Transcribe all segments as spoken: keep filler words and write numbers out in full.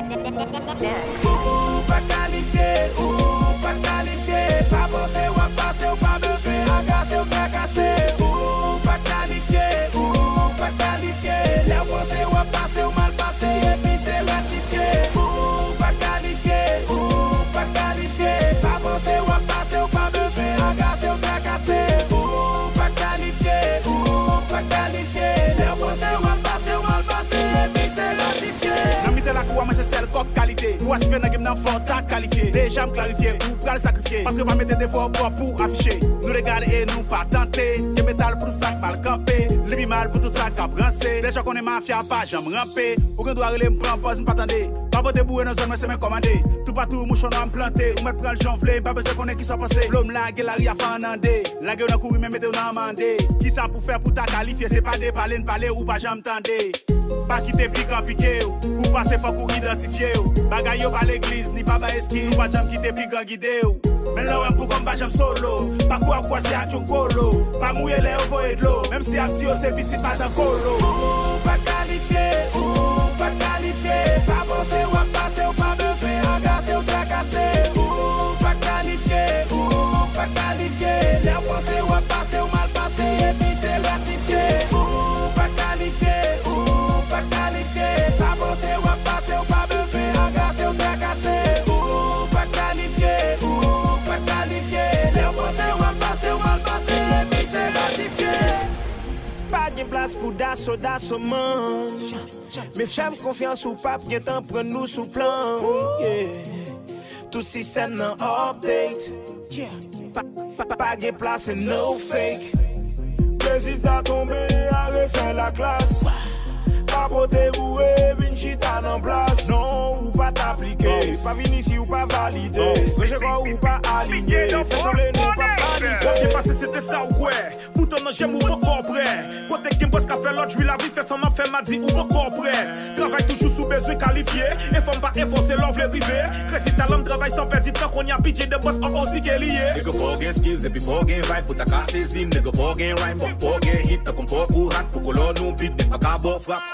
Ou pa kalifye, ou pa kalifye. Pa panse w ap pase, ou pa bezwen agase w, trakase. Ou pa kalifye, ou pa kalifye. Lè w panse w ap pase, w mal pase, epi se ratifye. Ou pa kalifye, ou pa kalifye. Pa panse w ap pase, w pa bezwen agase w, trakase. Ou pa kalifye, ou pa kalifye. Lè w panse w ap pase, w mal pase, epi se ratifye. Nan mitan lakou a, mwen se sèl kòk kalite. Pou asipye nan game nan, fò w ta kalifye. Deja m klarifye, ou pral sakrifye. Paske w pa mete devwa w pwòp pou afiche. Nou legal e nou pa tante. Gen metal pou nou sa k mal kanpe. Li pi mal pou tout sa k ap ranse. Deja konnen mafya pa janm ranpe. Ou gen dwa rele m pran pòz m pa tande. Pa pote boure nan zòn mwen, se mwen kòmande. Toupatou mouchon nwa m plante. Ou mèt pran l jan w vle, m pa bezwen konnen kisa w panse. Dlo m lage, lari a fè annande. Lage w nan kouri, men mete w nan amande. Kisa pou fè pou ta kalifye? Se pa de pale n pale, ou pa janm tande. Pa kite pikan pike w. Pou pase fòk ou idantifye w. Bagay yo pa legliz, ni pa bay eskiz. Ou pa janm kite pikan gide w. Men lè w wè m pou kò m pa janm solo. Pakou ap kwaze ak yon kolo. Pa mouye lè yo voye dlo. Menm si y ap di yo se pitit madan kolo. Ou pa kalifye, ou pa kalifye. Pa panse w ap pase, w pa bezwen agase w, trakase. Ou pa kalifye, ou pa kalifye. Lè w panse w ap pase, w mal pase, epi se ratifye. Ou pa kalifye, ou pa kalifye. Pa panse w ap pase, w pa bezwen agase w, trakase. Ou pa kalifye, ou pa kalifye. Lè w panse w ap pase, w mal pase, epi se ratifye. Pa gen plas pou daso, daso manj. Men fè m konfyans, ou p ap gentan pran nou sou plan. Yeah. Tout sistèm nan update. Yeah. Pa, pa, pa gen plas, no fake. Rezilta tonbe, a refè laklas. Pa pote boure, vin chita nan plas. Non, ou pa t aplike. Pa vini si ou pa valide. Rejè kò ou pa alinye. Fè sanble nou pa panike. Lè w te pase, se te sa ou kwè. Poutan nan je m ou poko prè. Kote gen bòs k ap fè lòt jwi lavi, fè fanm ap fè madi ou poko prè. Travay toujou si w bezwen kalifye. Efò m pa efò, se lè w vle rive. Krezi talan m travay san pèdi tan, kounye a bidjè de bòs an osi ke li ye. Nèg fò w gen skills epi fò w gen vibe pou ta ka sezi m. Nèg fò w gen rhyme, fò w gen hit tankou m fò ou hat pou kolò nou beat, nèg pa ka ba w frap.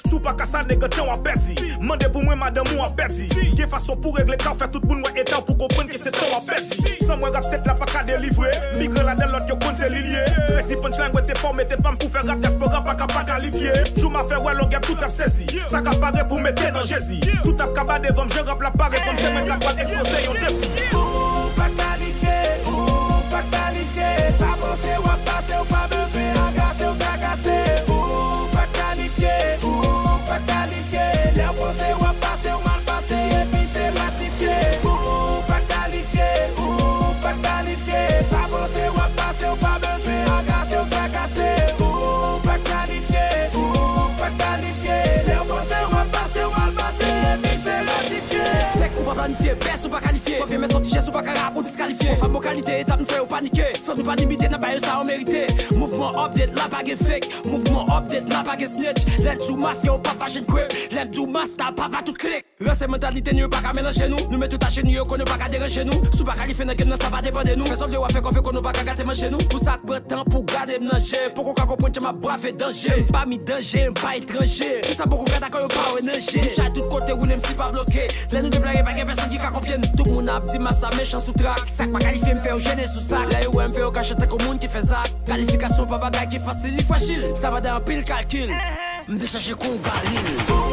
Si w pa ka sa nèg tan w ap pèdi. Mande pou mwen madanm ou ap pèdi. Gen fason pou regle ka w fè tout moun wè eta w pou konprann ke se tan w ap pèdi. San mwen rap state la pa ka delivre. Migre ladan lòt yo konn se li l ye. Resi punchline wete pa w mete pa m pou fè rap dyaspora pa ka pa kalifye. Jou m a fè wè longè tout ap sezi. Sa ka pare pou mete nan jezi. Tout ap kaba devan m jan rap la pare kòm se mwen k ap pral ekspoze yon defi. Ou pa kalifye, ou pa kalifye. Pa panse w ap pase, w pa bezwen agase w, trakase. Ou pa kalifye, ou pa kalifye. Lè w panse w ap pase, w mal pase, epi se ratifye. Ou pa kalifye, ou pa kalifye. Pa panse w ap pase, w pa bezwen agase w, trakase. Ou pa kalifye, ou pa kalifye. Lè w panse w ap pase, w mal pase, epi se ratifye. Fèk ou pa planifye, bès ou pa kalifye. Konfime sòti jès ou pa ka rap, ou diskalifye. Yon fam yo kalite, etap nou fè yo panike. Fòk nou pa limite nan ba yo sa yo merite. Mouvman update la pa gen fake. Mouvman update la pa gen snitch. Lè m di w mafya ou pa pa jwenn krip. Lè m di w masta pa pa tout klik. Ranse mantalite nou yo pa ka melanje nou. Nou mete w tache nou yo konn yo pa ka deranje nou. Si w pa kalifye nan game nan sa pa depann de nou. Fè sa w vle w ap fè kòve konn nou pa ka gate manje nou. Pou sa k pran tan pou gade m nan je. Poko ka konprann jan m ap brave danje. M pa mi danje, m pa etranje. Pou sa poko ka dakò yo pa wè nan je. Nou chay tout kote woule m si pa bloke. Lè nou deplwaye pa gen pèsonn ki ka kopye n. Tout moun ap di masta mechan sou trak. Sa k pa kalifye m fè yo jennen sou sak. Lè yo wè m fè yo kache tankou moun ki fè zak. Kalifikasyon pa bagay ki fasil, li frajil. Sa mande anpil kalkil. M dechaje kou galil.